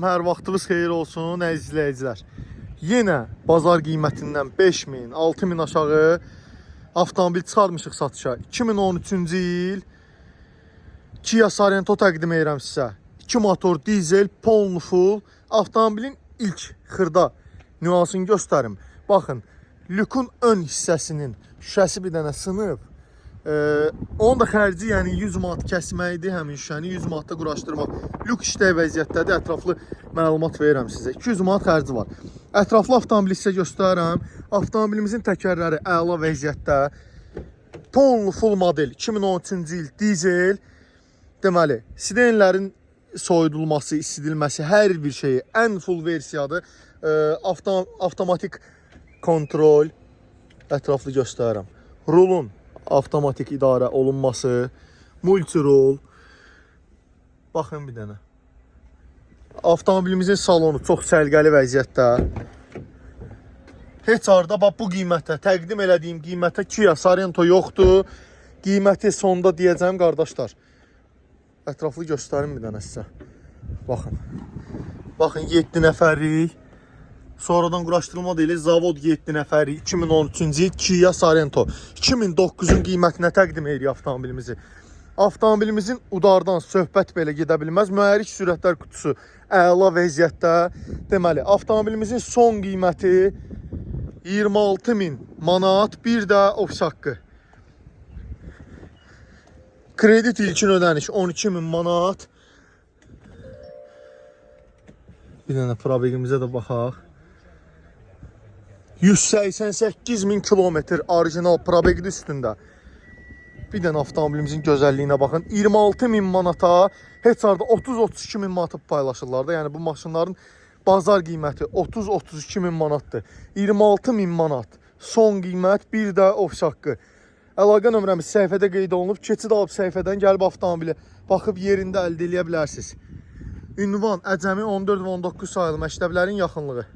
Hər vaxtınız xeyir olsun, əziz izləyicilər. Yenə bazar qiymətindən 5000, 6000 aşağı avtomobil çıxarmışıq satışa. 2013-cü il Kia Sorento təqdim edirəm sizə. 2 motor dizel, polnu full. Avtomobilin ilk xırda nüansını göstərim. Baxın, lükün ön hissəsinin şüşəsi bir dənə sınıb. Onun da xərci yəni 100 manat kəsməkdir, həmin şüşəni 100 manatda quraşdırmaq. Lük işlək vəziyyətdədir. Ətraflı məlumat verirəm sizə. 200 manat xərci var. Ətraflı avtomobili sizə göstərirəm. Avtomobilimizin təkərləri əla vəziyyətdə. Tonlu full model 2013-cü il dizel. Deməli, sidenlərin soyudulması, isidilməsi, hər bir şeyi ən full versiyadır. Avtomatik kontrol ətraflı göstərirəm. Rulun avtomatik idarə olunması, multirol. Baxın bir dənə. Avtomobilimizin salonu çox səliqəli vəziyyətdə. Heç harda bax bu qiymətə, təqdim elədiyim qiymətə Kia Sorento yoxdur. Qiyməti sonda deyəcəm, qardaşlar. Ətraflı göstərim bir dənə sizə. Baxın. Baxın, 7 nəfərlik. Sonradan quraşdırılma deyil, zavod 7 nəfərlik 2013-cü il Kia Sorento. 2009-un qiymətinə təqdim edirik avtomobilimizi. Avtomobilimizin udardan söhbət belə gedə bilməz. Mühərrik, sürətlər qutusu əla vəziyyətdə. Deməli, avtomobilimizin son qiyməti 26 min manat, bir də ofis haqqı. Kredit ilkin ödəniş 12 min manat. Bir dənə probeqimizə də baxaq. 188 min kilometr orijinal probeqin üstündə. Bir dənə avtomobilimizin gözəlliyinə baxın. 26 min manata, heç harda 30-32 min manata paylaşırlar da. Yəni bu maşınların bazar qiyməti 30-32 min manatdır. 26 min manat son qiymət, bir də ofis haqqı. Əlaqə nömrəmiz səhifədə qeyd olunub. Keçid alıb səhifədən gəlib avtomobili baxıb yerində əldə eləyə bilərsiniz. Ünvan: Əcəmi 14 və 19 sayılı məktəblərin yaxınlığı.